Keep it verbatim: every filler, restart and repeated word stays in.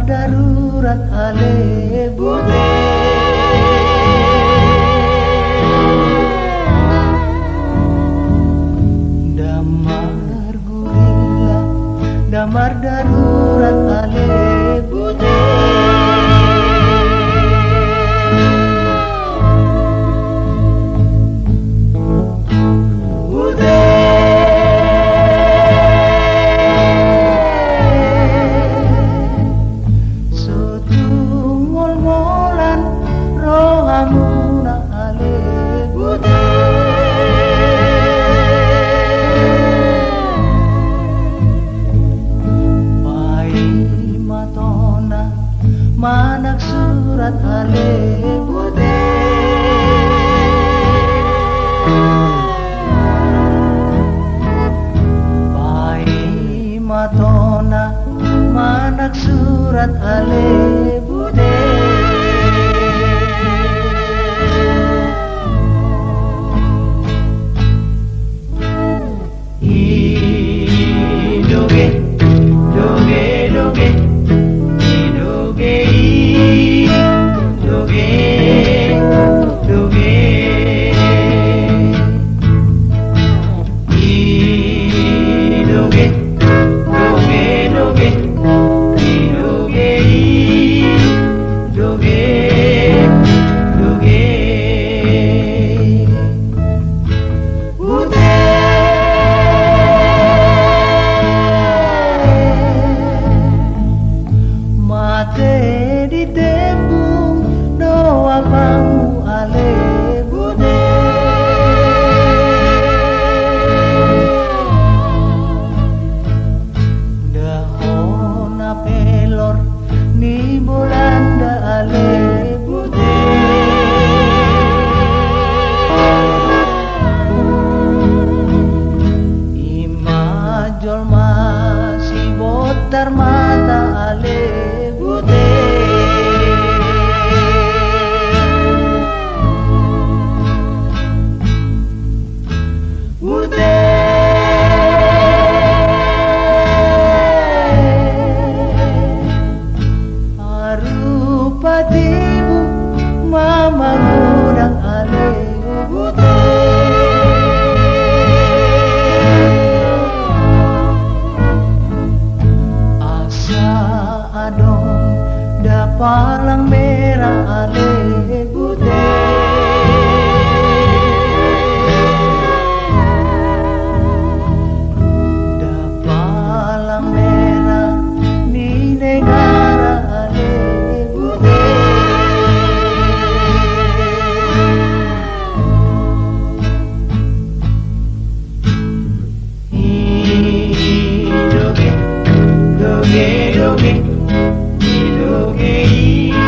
Darurat ale bute. Damar gurila, damar darurat ale bute. Bute. So tung ngolngolan rohamuna ale bute. Paima tona manang surat ale bute. Paima tona manang surat ale bute. I doge, doge, doge. I doge, i doge, doge. I doge, doge, doge. I doge, i doge, doge. Bute. Mate di tembung do apangmu ale bute. Dahona pelor ni Bolanda ale bute. Ima jolma sibontar mata ale bute. Bute. Arupa tibu ma magodang ale bute. Asa adong da palang merah ale bute. Da palang merah ni negara ale bute. I doge, doge, doge. I doge, i